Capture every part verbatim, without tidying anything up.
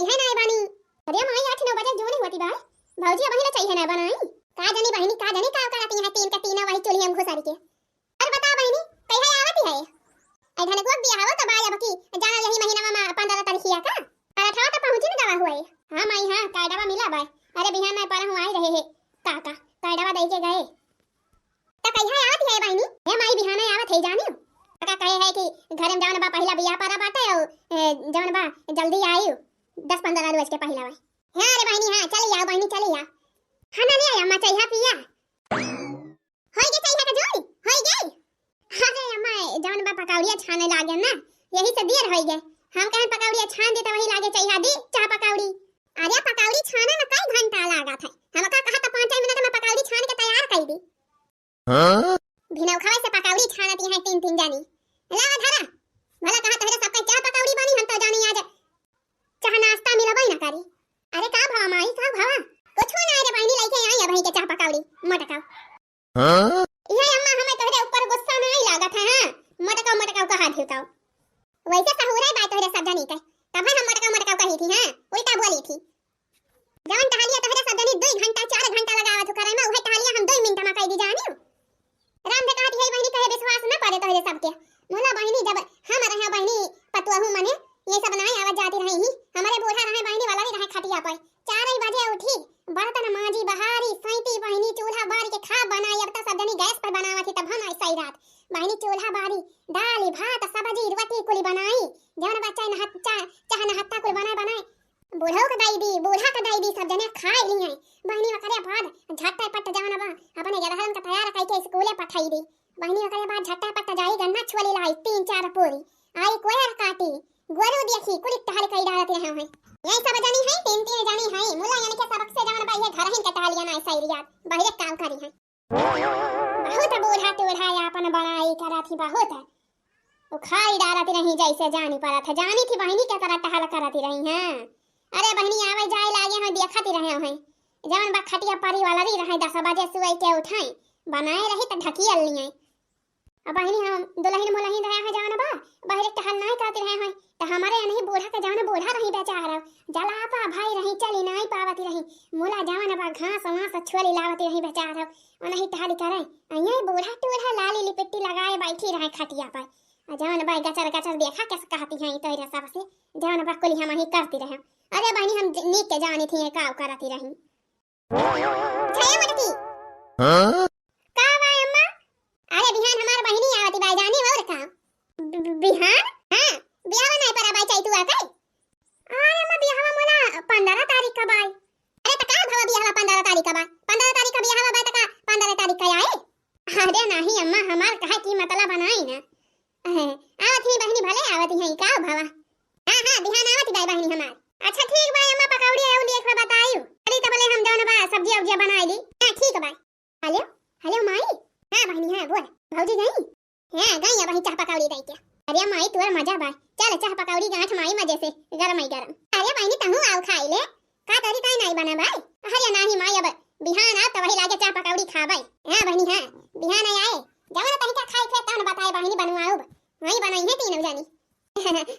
है ना बानी। अरे माई, आठ नौ बजे जोनी होती बा। भौजी अबहीं ले चाहिए ना बनाई। का जानी बहिनी, का जानी का करती है तीन का तीन वही चूल्हे में घुसारी के। अरे बता बहिनी, कहिया आवत है? ए धनकुआ बियाह हो तो बा अब की, जाना यही महीना में पन्द्रह तारीखिया का। अरे अठारह तो पहुँची न गवा हुआ है। हाँ माई हाँ, कार्डवा मिला बा। अरे बिहान में पर हूँ आई रहे है। का का, कार्डवा दे के गए। त कहिया आवत है बहिनी? हे माई, बिहाने आवत है जानियो। काका कहे है कि घर में जवन बा पहिला बियाह परा बाटे और, ए, जवन बा जल्दी आइयो, दस पन्द्रह रोज के पहिला बा। हाँ रे बहिनी, हाँ, चली आओ बहिनी, चली आओ। हाँ ना ले आया अम्मा, चाहिए पिया। होई गे चाहिए का जोड़ी? होई गे? अरे अम्मा, जवन बा पकौड़िया छाने लागे ना, यही से देर होई गे। हम कहें पकौड़िया छान दे तो वही लागे चाहिए दी चाह पकौड़ी। अरे पकौड़ी छाने में कई घंटा लागत है, हमका कहा तो पाँच मिनट में पकौड़ी छान के तैयार कर दी। हाँ? भिनौखवे से पकौड़ी छानत यहाँ तीन तीन जानी। लावा धरा। भला कहा तोहरे सबका चाह पकौड़ी बनी, हम तो जानी आज चाह नाश्ता मिलबे ना करी। अरे का भवा माई, का भवा? कुछ ना रे बहिनी, लेके आई अबहीं के चाह पकौड़ी, मोटका। हाँ? ये अम्मा हमें तोहरे ऊपर गुस्सा नहीं लागत है, हाँ? मोटका मोटका कहा दियो तो। वैसे सहूरे बात तोहरे सब जानी के, तब हम मोटका मोटका कही थी, हाँ? उल्टा बोली थी। जवन टहलिया तोहरे सब जनी दुई घंटा, चार घंटा लगावत हो करे में, उहे टहलिया हम दुई मिनट में कई दी जानियो। राम दे कहत है बहिनी, कहे विश्वास न पड़े तोहरे सबके। मोला बहिनी, जब हम रहे बहिनी पतुअहू मने, ये सब नाई आवत जाती रही ही। हमारे बूढ़ा रहे बहिनी वाला भी रहे खटिया पर। चार ही बजे उठी, बर्तन मांजी, बहारी, सैती बहिनी, चूल्हा बारी के खा बनाई। अब तो सब जनी गैस पर बनावत ही, तब हम ऐसा ही रात बहिनी चूल्हा बारी, दाल, भात, सब्जी, रोटी कुली बनाई। जवन बच्चा नहत-, चा-, चाह नहत्ता कुल बनाए, बनाए। बूढ़ो के दई दी, बूढ़ा के दई दी, सब जने खाए लिहे। बहिनी ओकरे बाद झटपट जवन बा, अपने गदहन के तैयार कई के स्कूले पठाई दी। बहिनी ओकरे बाद झटपट जाई गन्ना छुअली लाई, तीन चार पूरी। आई कोयर काटी, गोरू देखी, कुल टहल कई डालत रहे हैं। यही सब जनी है, तीन तीन जनी है। मुला यानी के सबक से जवन बा, ये घर ही के टहलिया ना सैरिया, बहिरे काम करी है। बहुत बूढ़ा टूढ़ा आपन बड़ाई करत ही, बहुत। उखाड़ डालत रही जैसे जानी पड़त है। जानी थी बहिनी के तरह टहल करत रही हैं। अरे बहिनी आवे जाए लागे हैं, देखत रहे हैं। जवन बा खटिया पारी वाला रही रहे, दस बजे सुबह के उठाई, बनाए रही त ढकियल लिए। अब बहिनी हम दुलहिन मुलहिन रहे हैं जवन बा, बहरे टहल नाई करत रहे हैं। त हमारे नहीं बूढ़ा के जवन बूढ़ा रही बेचारा, जलापा भाई रही, चली नाई पावत रही। मुला जवन बा घास वास छोली लावत रही बेचारा, उन्हीं टहल करे। अइये बूढ़ा टूढ़ा लाली लिपिट्टी लगाए बैठी रहे खटिया पर। आ जवन बा गचर गचर देखा कैसे कहती हैं तोहरे सबसे, जवन बा कुली हम ही करती रहे। अरे बहिनी हम ज-, नीक के जानी थी का करती रही। छया मटकी। हाँ? का बा अम्मा? अरे बिहान हमार बहिनी आवती बाई जानी और का? बि-, बि-, बिहान? हाँ, बियाह नहीं परा बाई चैतुआ के। अरे अम्मा बियाह मोला पन्द्रह तारीख का बाई। अरे त का भवा बियाह पन्द्रह तारीख का बा? पन्द्रह तारीख का बियाह बा त का पन्द्रह तारीख का आए? अरे नहीं अम्मा, हमार कहे की मतलब बनाई ना। अहे, आवत ही बहिनी भले आवत ही का भवा। हाँ हाँ बिहान आवत ही बाई बहिनी हमार। अच्छा ठीक बा अम्मा, पकौड़ी आऊ देख बा बतायू। अरे तबले हम जौन बा सब्जी उब्जी बनाई ली। हाँ ठीक बा। हेलो, हेलो माई। हाँ बहिनी हाँ बोल। भौजी गई? हाँ गई अब चाह पकौड़ी दई के। अरे माई तोर मजा बा, चल चाह पकौड़ी गांठ माई मजे से गरम ही गरम। अरे बहिनी तहू आओ खाई ले। का तोरी ताई नाई बना बाई? अरे नाही माई, अब बिहान आब त वही लागे चाह पकौड़ी खाबै। हाँ बहिनी हाँ, बिहान आए। जवन तनिका खाई थे तहन बताए बहिनी बनवाउब। वही बनाई है तीनों जानी।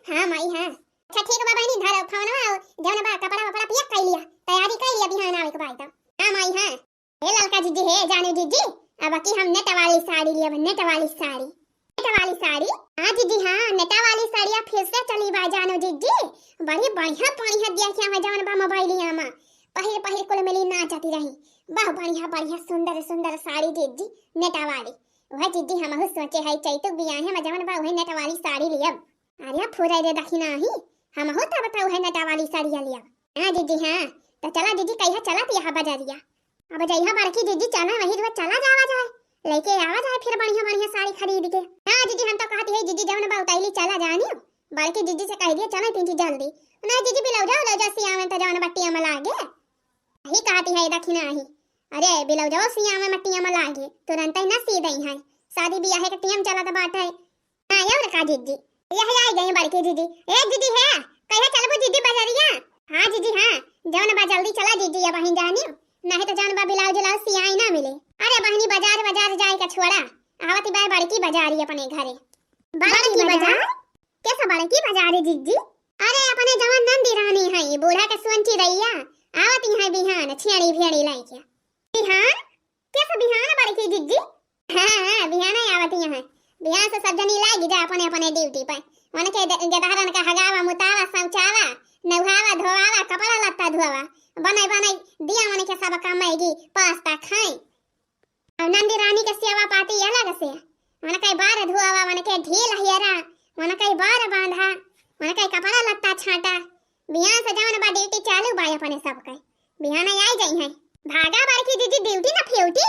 हाँ माई हाँ। अच्छा ठीक बा बहिनी, धर फोनवा और जवन बा कपड़ा वपड़ा पिया कर लिया, तैयारी कर लिया बिहान आवे के बाई त। हाँ माई हाँ। हे ललका जीजी, हे जानू जीजी, अब की हम नेट वाली साड़ी लियब, नेट वाली साड़ी। नेट वाली साड़ी? हाँ जीजी, हाँ, नेट वाली साड़िया फिर से चली बा जानू जीजी। बड़ी बढ़िया बढ़िया देखिया है जवन बा मोबाइलिया में। पहिर पहिर कुल मिली नाचती रही। बहुत बढ़िया बढ़िया सुंदर सुंदर साड़ी जीजी, नेट वाली। वह जीजी हमहू सोचे है चैतु बियाहे में जवन बा उहे नेट वाली साड़ी लियब। अरे फुरै रे दखिना ही, हमहू तब तो उहे नेट वाली साड़िया लियब। हाँ जीजी हाँ, तो चला जीजी कहिया चलत यहाँ बजरिया। अब जइहा बड़की जीजी चला वही रुआ चला जावा जाए, लेके आवा जाए फिर बढ़िया बढ़िया साड़ी खरीद के। हाँ जीजी हम तो कहती है जीजी जवन बा उतैली चला जानी, बड़की जीजी से कह दिया चला तीन चीज जल्दी। नहीं जीजी ब्लाउजा उलाउजा सियावे तो जवन बा टिया में लागे। यही कहती है दखिना ही। अरे ब्लाउजा सियावे में टिया में लागे, तुरंत ही ना सी दई है। शादी बियाहे के टियम चलत बाटे। हाँ, और का जीजी? यह आई गई बड़की जीजी। ए जीजी है, कहिया चलबू जीजी बजरिया? हाँ जीजी हाँ, जौन बा जल्दी चला जीजी, अब वहीं जानी, नहीं तो जौन बा ब्लाउज उलाउज सियाई ना मिले। अरे बहिनी बजार बजार जाए का छोड़ा, आवती बाय बड़की बजारी अपने घरे। बड़की बड़की बजार? बजार? कैसा बड़की बजार है जीजी? अरे अपन अपने जवन नंदी रानी है, ई बूढ़ा के सुअन चिरैया, आवत ही है बिहान, छेड़ी भेड़ी लइके। बिहान? कैसे बिहान बड़की जिज्जी? हाँ, हाँ, बिहान ही आवत ही है। बिहान से सब जनी लागी जा अपने अपने ड्यूटी पे। उनके गे-, गेदहरन का हगावा, मुतावा, सौचावा, नौहावा, धोवावा, कपड़ा लत्ता धोवा, बने बने दिया उनके सब कमाएगी, पास्ता खाई। और नंदी रानी के सेवा पाती अलग से। उनके बार धोवा, उनके ढील हियरा, उनके बार बांधा, उनके कपड़ा लत्ता छाटा। बिहान से जवन बा ड्यूटी चालू बा अपने सबके। बिहान आई जाई है। भागा बड़की जिज्जी, ड्यूटी ना फ्यूटी।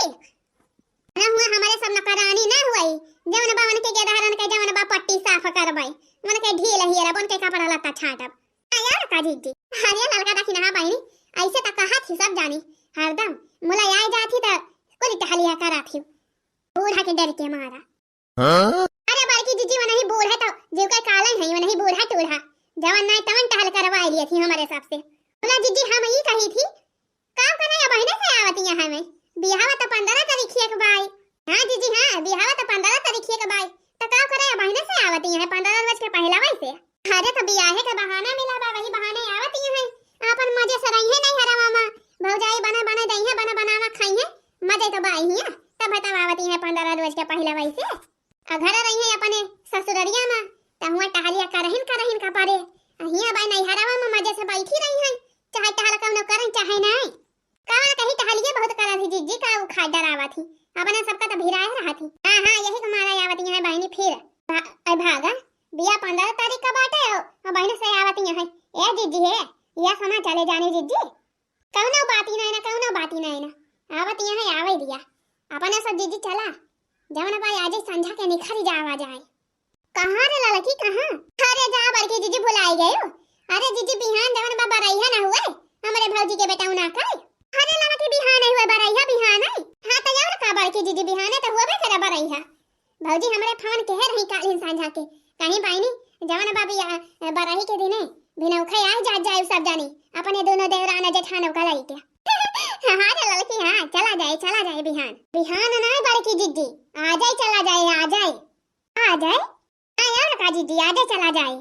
ना हुआ हमारे सब नौकरानी ना हुई। जवन बा उनके गेदहरन के जवन बा पट्टी साफ करबै। उनके ढील हियरा, उनके कपड़ा लत्ता छाटब। हाँ यार का जिज्जी। अरे ललका देखी ना बहिनी, ऐसे त कहा थी सब जानी। हरदम मुला आई जाती त कुल टहलिया करा थी। बूढ़ा के डर के मारा। हाँ? अरे बड़की जिज्जी, वो नहीं बूढ़ा तो जीव का कालन है, वो नहीं बूढ़ा टूढ़ा। जवन नाई तवन टहल करवा लिए थी हमारे सबसे। बोला जिज्जी, हम ई कही थी, का करे अब महीने से आवत यहाँ में? बियाहवा तो पन्द्रह तारीख के बाई। हाँ जिज्जी, हाँ, बियाहवा तो पन्द्रह तारीख के बाई। तो का करे अब महीने से आवत यहाँ, पन्द्रह रोज के पहला वैसे। अरे तो बियाहे के बहाना मिला बा, वही बहाने आवत यहाँ। आपन मजे से रही है नहीं हरवा मा। भौजाई बने बने दई है, बने बनावा खाई है। मजे तो बाई हिया, तब बतावा आवत यहाँ पन्द्रह रोज के पहला वैसे। आ घर रही है अपने ससुररिया मा, त हुआ टहलिया करहिन करहिन का परे। आ हिया बाई नैहरवा मा मजे से बैठी रही है, चाहे टहल कौनो करन चाहे नहीं। का कही टहलिए बहुत करत ही जिज्जी, का उ खा डरावत ही, अपने सबका त भिराए रहत ही। हाँ, हाँ, यही के मारा आवत यहाँ बहिनी फिर। भा-, ए भागा, बिया पन्द्रह तारीख का बाटे, ओ, ओ बहिनी से आवत यहाँ है। ए जिज्जी हे, या समा चले जानी जिज्जी। कौनो बाती नहीं ना, कौनो बाती नहीं ना। आवत यहाँ आवे दिया। अपने सब जिज्जी चला। जवन बा आजे संझा के निखरी जावा जाए। कहाँ रे ललकी, कहाँ? अरे जा बड़की जिज्जी भुलाई गयो। अरे जिज्जी बिहान जवन बा बरैया ना हुए, हमरे भौजी के बेटा उना करे। अरे ललकी बिहान नहीं हुए, बरैया बिहान है। हाँ तो और का बड़की जिज्जी बिहाने तो हुए करे बरैया। भौजी हमरे फोन के रही कालिन सांझा के, कहीं बहिनी जवन बा बिया, बरही के दिने भिनौखे आइ जात जाए सब जानी, अपने दोनों देवरान जेठान का लइके। हाँ रे ललकी, हाँ, चला जाए, चला जाए बिहान। बिहान ना बड़की जिज्जी, आ जाए, चला जाए, आ जाए, आ जाए। हाँ यार का जिज्जी, आ जाए, चला जाए।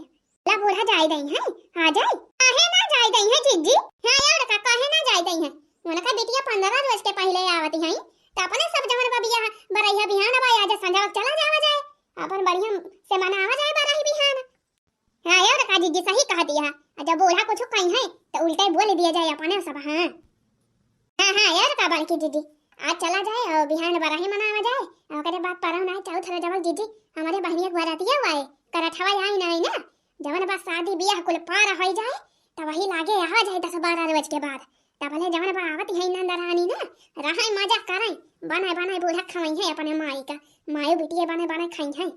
ला बूढ़ा जाए दई है, आ जाए। काहे ना जाए दई है जिज्जी? हाँ यार का, काहे ना जाए दई है? उनका बिटिया पन्द्रह रोज के पहले आवत है, त अपने सब जवन बा बिया बरैया बिहान बा, आज संझा चला जावा जाए, अपन बढ़िया से मनावा जाए बरही बिहान। हाँ यार का जिज्जी सही कहती है, जब बूढ़ा कुछ कही है तो उल्टे बोल दिया जाए अपने सब। हाँ। हाँ, हाँ, यार का बड़की जिज्जी, आज चला जाए और बिहान बरही मनावा जाए, और ओकरे बाद परौन आए चौथ रजवल जिज्जी, हमरे बहिनिया के बरातिया हुआ है, करठवा आई ना, आई ना, जवन बा शादी बियाह कुल पार हो जाए, तब वही लागे आवा जाए दस बारह रोज के बाद, तब ले जवन बा आवत है नंद रानी ना, रहे मजा करे, बने बने बूढ़ा खवाई है अपने माई का, माई बिटिया बने बने खाई है।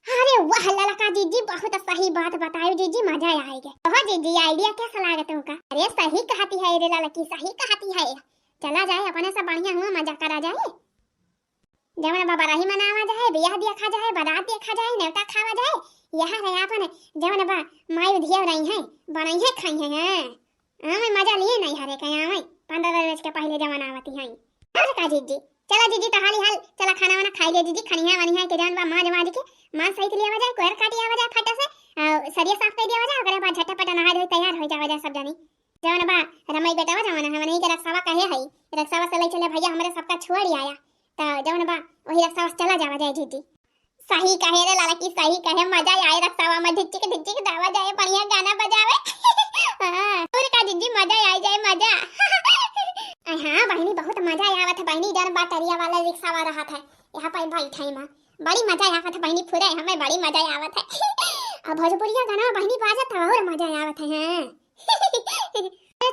अरे वाह ललका जिज्जी, बहुत सही बात बतायो जिज्जी, मजा आएगे। ओहो जिज्जी, idea कैसा लागे तुमका? अरे सही कहती है रे ललकी, सही कहती है। चला जाए अपने सब बढ़िया हुआ मजा करा जाए। जवन बा बरही मनावा जाए, बियाह देखा जाए, बारात देखा जाए, नेवता खावा जाए। यहाँ रहे अपन जवन बा माई उधिया रही है, बनई है खाई है। हाँ। आवे मजा लिए नहीं हरे कहीं आवे, पन्द्रह रोज के पहले जवन आवती हैं। और का जिज्जी, चला जिज्जी तो हाली हाल, चला खाना वाना खाई ले जिज्जी, खनिया वनिया के जवन बा माज माज के, मांस सहित लिया जाए, कोयर काटी आवा जाए फटा से, और सरिया साफ कर दिया जाए, ओकरे बाद झटपट नहा धोई तैयार हो जावा जाए सब जानी। जवन बा रमई बेटवा जवन है, वनही के रक्सावा कहे है, रक्सावा से ले चले भैया हमरे सबका छोड़ आया, तो जवन बा वही रक्सावा से चला जावा जाए जिज्जी। सही कहे रे ललकी, सही कहे, मजा आए रक्सावा में ढिचिक ढिचिक दावा जाए, बढ़िया गाना बजावे। हाँ, और का जिज्जी मजा आ जाए, मजा। अरे हाँ बहिनी, बहुत मजा आवत है बहिनी, जन बा टरिया वाला रिक्सावा रहत है, यहाँ पर बैठे में बड़ी मजा आवत है बहिनी, पूरा हमें बड़ी मजा आवत है। अब भोजपुरिया गाना बहिनी बाजत है और मजा आवत है। हाँ।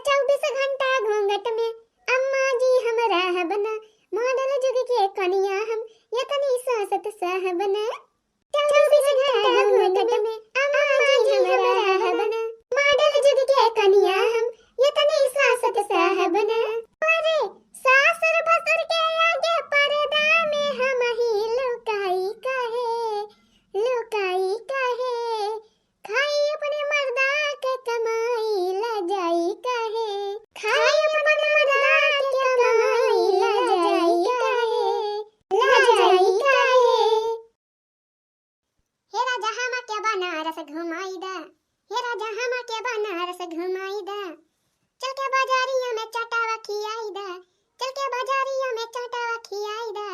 चौबीस घंटा घूंघट में अम्मा जी हम रहब ना, मॉडल जुग के कनिया हम, यतनी सासत सहब ना। चौबीस घंटा घूंघट में अम्मा जी हम रहब ना, मॉडल जुग के कनिया हम, यतनी सासत सहब ना। अरे सासुर भसुर के आगे पर्दा में हम ही लुकाई काहे, लुकाई काहे। खाई अपने मर्दा के कमाई, लजाई काहे? खाई अपने मर्दा के कमाई, लजाई काहे? लजाई काहे? हे राजा, हमा के बनारस घुमाई दा, हे राजा, हमके बनारस घुमाई दा, चल के बाजारिया में चटवा खियाई दा, चल के बाजारिया में चटवा खियाई दा,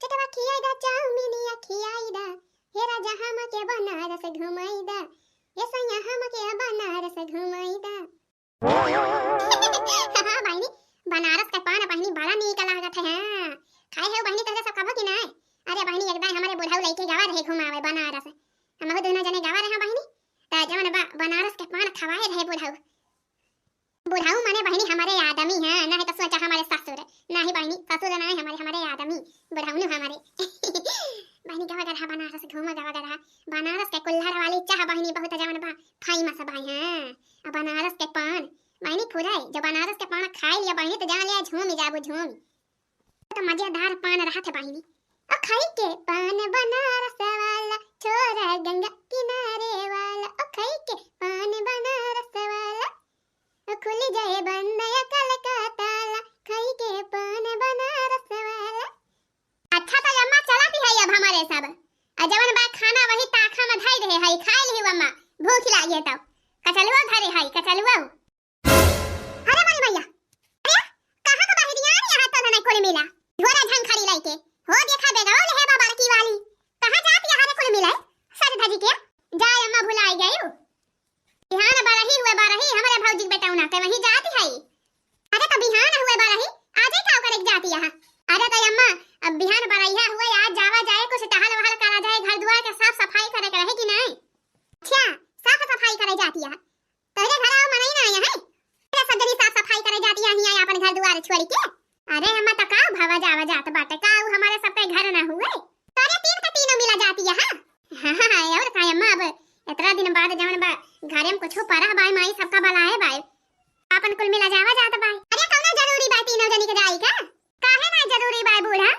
चटवा खियाई दा, चाउमीनिया खियाई दा। हे राजा, हमके बनारस घुमाई दा, हे सैया, हमके बनारस घुमाई दा। हाँ बहिनी, बनारस के पान बहिनी बड़ा नीक लागत है। हाँ, खाए हो बहिनी तोहरे सब कबो कि नाय? अरे बहिनी, एक दाई हमरे बुढ़ऊ लइके गवा रहे घुमावे बनारस, हमहू दुनो जने गवा रहे बहिनी। त जवन बा बनारस के पान खवाए रहे बुढ़ऊ। बुढ़ऊ माने बहिनी हमरे आदमी हैं, नाहीं त सोचा हमरे ससुर। नाहीं बहिनी, ससुर नाहीं हमरे, हमरे आदमी, बुढ़ऊ नु हमरे। बहिनी गवा गरहा बनारस घूम गवा गरहा, बनारस के कुल्हड़ वाली चाह बहिनी बहुत जवन बा famous बा, हाँ। आ बनारस के पान बहिनी फुराए, जो बनारस के पान खाए लिया बहिनी त जान लिया झूमी जाबू झूमी। त मजेदार पान रहत है बहिनी। ओ खाई के पान बनारस वाला, छोरा गंगा किनारे वाला, ओ खाई के पान बनारस वाला, ओ खुल जाए बंद अकल का ताला, खाई के पान बनारस वाला। अच्छा त अम्मा चलत है अब हमरे सब, आ जवन बा खाना वही ताखा में धई रहे है, खाए लिही अम्मा, भूख लागे तो। कचलुआ धरे है, कचलुआ। अरे मोरी मैया, अरे कहाँ का बहिरियान यहाँ तो नहीं कुल मिला, झोरा झंखड़ी लइके। हो देखा बेगवा ले है बा बड़की वाली, कहाँ जात यहाँ रे कुल मिला है? सज धजी के, जाए अम्मा भुलाई गई। बिहान बरही हुए बरही, हमरे भौजी के बेटौना के वहीं जात है। अरे त बिहान हुए बरही, आज ही का करे जात यहाँ? अरे त अम्मा, अब बिहान बरहिया हुए, आज जावा जाए, कुछ टहल वहल करा जाए, घर दुआर के साफ सफाई करे के रहे कि नहीं? अच्छा, साफ सफाई करे जात यहाँ? तोहरे घर आओ मनई ना आया है? अरे सब जनी साफ सफाई करे जाती है, यहाँ अपन घर दुआर छोड़ के। अरे अम्मा त का भावा जावा जात बाटे, का उ हमारे सबके घर ना हुए? तोरे तीन का तीनों मिला जाती है, हाँ? हाँ, हाँ, हाँ, और का अम्मा, अब इतना दिन बाद जवन बा घरे में कुछ परह बाय माई सबका बलाए बाय, अपन कुल मिला जावा जात बाय। अरे कौनो जरूरी बाय तीनों जनी के जाई का? काहे ना जरूरी बाय बूढ़ा?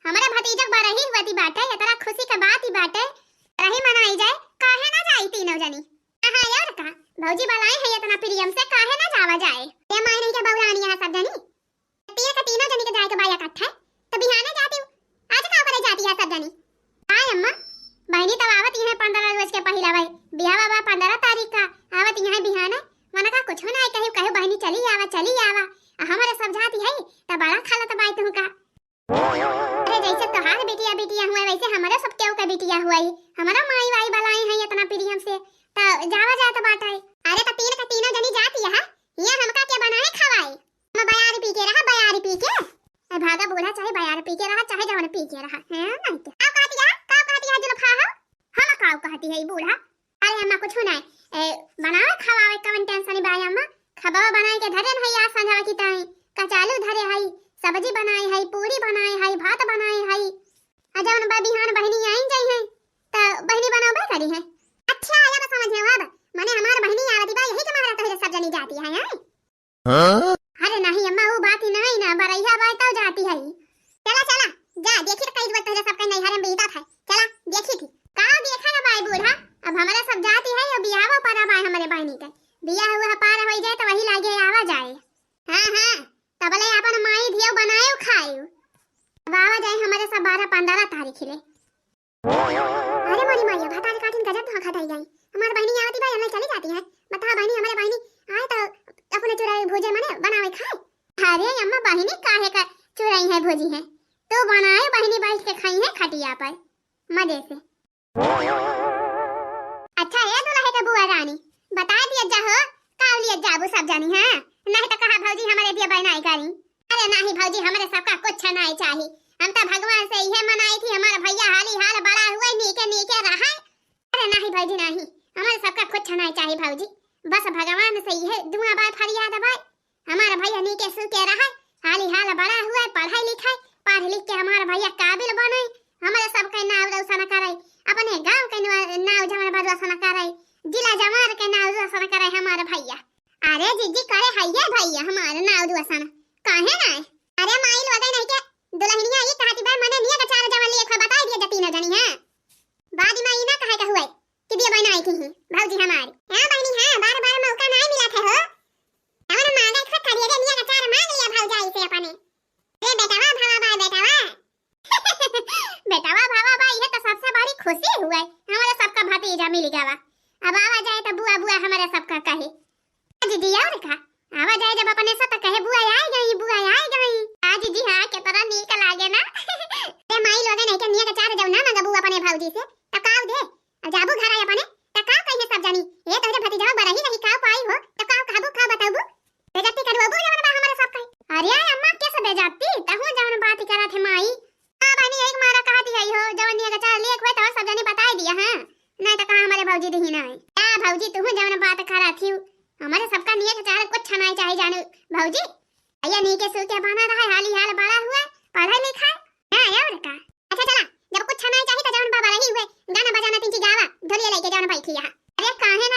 हमरे भतीजक बरही हुवती बाटे, इतना खुशी का बात ही बाटे, रही मनाई जाए, काहे ना जाई तीनों जनी? हाँ, और का? भौजी बलाई है इतना प्रेम से, काहे ना जावा जाए? ए माई नहीं के बौरानी यहाँ सब जनी। तीन के तीनों जनी के जाए के बा इकट्ठे, त बिहाने जाती हूँ। आज का करे जाती है सब जनी? आय अम्मा, बहिनी तब आवत ही है पंद्रह रोज के पहिला भाई, बियाह बा पंद्रह तारीख का, आवत ही है बिहाने, मन का कुछ ना कही, कहे बहिनी चली आवा, चली आवा, आ हमारे सब जाती है, त बड़ा खालत बाई तुहका। अरे जैसे तोहार बिटिया बिटिया हुए, वैसे हमरो सब केहू के बिटिया हुए। हमरो माई वाई बलाई है इतना प्रेम से, त जावा जात बाटे। अरे त तीन के तीनों जनी जाती है, हियां हमका के बनाए खवाए? हम बयार पी के रहा, बयार पी के। ए भागा बूढ़ा, चाहे बयार पी के रहा, चाहे जवन पी के रहा, हैं? नहीं तो। का कहती है, का कहती है जुल्फा हो? हम का कहती है ई बूढ़ा? अरे अम्मा, कुछ ना। ए, बनावे खवावे कवन tension बा अम्मा? खबवा बनाए के धरे है आज संझवा की ताई। कचालू धरे है, सब्जी बनाए है, पूरी बनाए है, भात बनाए है। आ जवन बा बिहान बहिनी आई जाई है, त बहिनी बनावे करी है। अच्छा, अब समझ में आवा। माने हमार बहिनी आवती बा, यही के मारा तोहरे सब जनी जाती है, हैं? हाँ? अरे नहीं अम्मा, वो बात ही नहीं ना, बरैया बाय तब जाती है। चला, चला, जा, देखी तो कई जुआ तोहरे सबके नैहर में बीतत है। चला, देखी थी। का देखा ना बाय बूढ़ा, अब हमारा सब जाती है, यो बियाहो पर बाय हमारे बहिनी के। बियाह हुआ पार हो जाए तो वही लागे आवा जाए। हाँ, हाँ, तबले अपन माई धियो बनायो खायो। अब आवा जाए हमारे सब बारह पंद्रह तारीख ले। अरे मोरी माई, भतारी काटिन गजब धोखा दई गई। हमार बहिनी आवती बा, हमने चली जाती है। बता बहिनी, हमारे बहिनी आए तो अपने चुराए भूजे मने बनावे खाए। अरे अम्मा, बहिनी काहे का चुराई है भूजी है? तू बनाए, बहिनी बैठ के खाई है खटिया पर मजे से। अच्छा ए दुल्हे के बुआ रानी, बता दिया जा हो, का लिए जाबू सब जानी, हाँ? नहीं तो कहा भौजी हमारे दिए बनाई करी। अरे नाही भौजी, हमरे सबका कुछ नाही चाही। हम तो भगवान से इहे मनाई थी, हमार भैया हाली हाल बड़ा हुए, नीके नीके रहे। अरे नाही भौजी नाही, हमरे सबका कुछ नाही चाही भौजी, बस भगवान से इहे दुआ बाय फरियाद बाय, हमार भैया नीके सुके रहे, हाली हाल बड़ा हुए, पढ़ाई लिखाई, पढ़ लिख के हमार भैया काबिल बने, हमरे सबके नाव रोशन करे, अपने गांव के नाव, नाव जमार बा रोशन करे, जिला जमार के नाव रोशन करे हमार भैया। अरे जीजी करे है ये भैया हमार नाव रोशन, काहे ना? अरे माई लोगे नहीं के दुल्हनिया ई कहती बा, मने नियत चार जवन लिए खा बताई दिया जा तीनों जनी है। बाद में ई ना कहे के हुए कि दिया बनाई की ही भौजी हमारी। हाँ बहिनी हाँ, बार बार मौका नहीं मिला था हो। जवन मांगे खा खा लिए रे नियत चार मांग लिया भौजाई से अपने। अरे बेटवा भावा बा बेटवा। बेटवा भावा बा, ये तो सबसे बड़ी खुशी हुए, हमारे सबका भतीजा मिल गवा। अब आवा जाए त बुआ बुआ हमरे सबका कहे। हाँ दीदी, और का? आवा जाए जब अपने से त कहे, "बुआ आए गई, बुआ आए गई।" हाँ दीदी, हाँ, केतना नीक लागे ना। अरे माई लोगन, नहीं के नियक चार जब ना मंगबू अपने भौजी से, त काव दे? अब जाबू घर आए अपने, त काव कहिए सब जनी, "ए तोहरे भतीजवा बरही रही, काव पाई हो?" त काव कहबू, काव बताबू? बेइज्जती करवाबू जवन बा हमरे सबका। अरे अम्मा, कैसे बेइज्जती? तहू जवन बात करत है माई। हाँ बहनी, एक मारा कहत ही हो, जवन नियक चार लेक होए त सब जनी बताई दिया, हाँ? नहीं त कहा हमरे भौजी दही नहीं। या भौजी, तू जवन बात करत ही, हमरे सबका नियक चार कुछ नहीं चाही जानू भौजी। भैया नीके सूखे बना रहा है, हाली हाल बड़ा हुआ, पढ़े लिखा है, और का? अच्छा चला, जब कुछ नहीं चाही त जवन बाबा रही हुए, गाना बजाना तीन चीज गावा, ढोलिया लेके जवन बैठी यहाँ। अरे काहे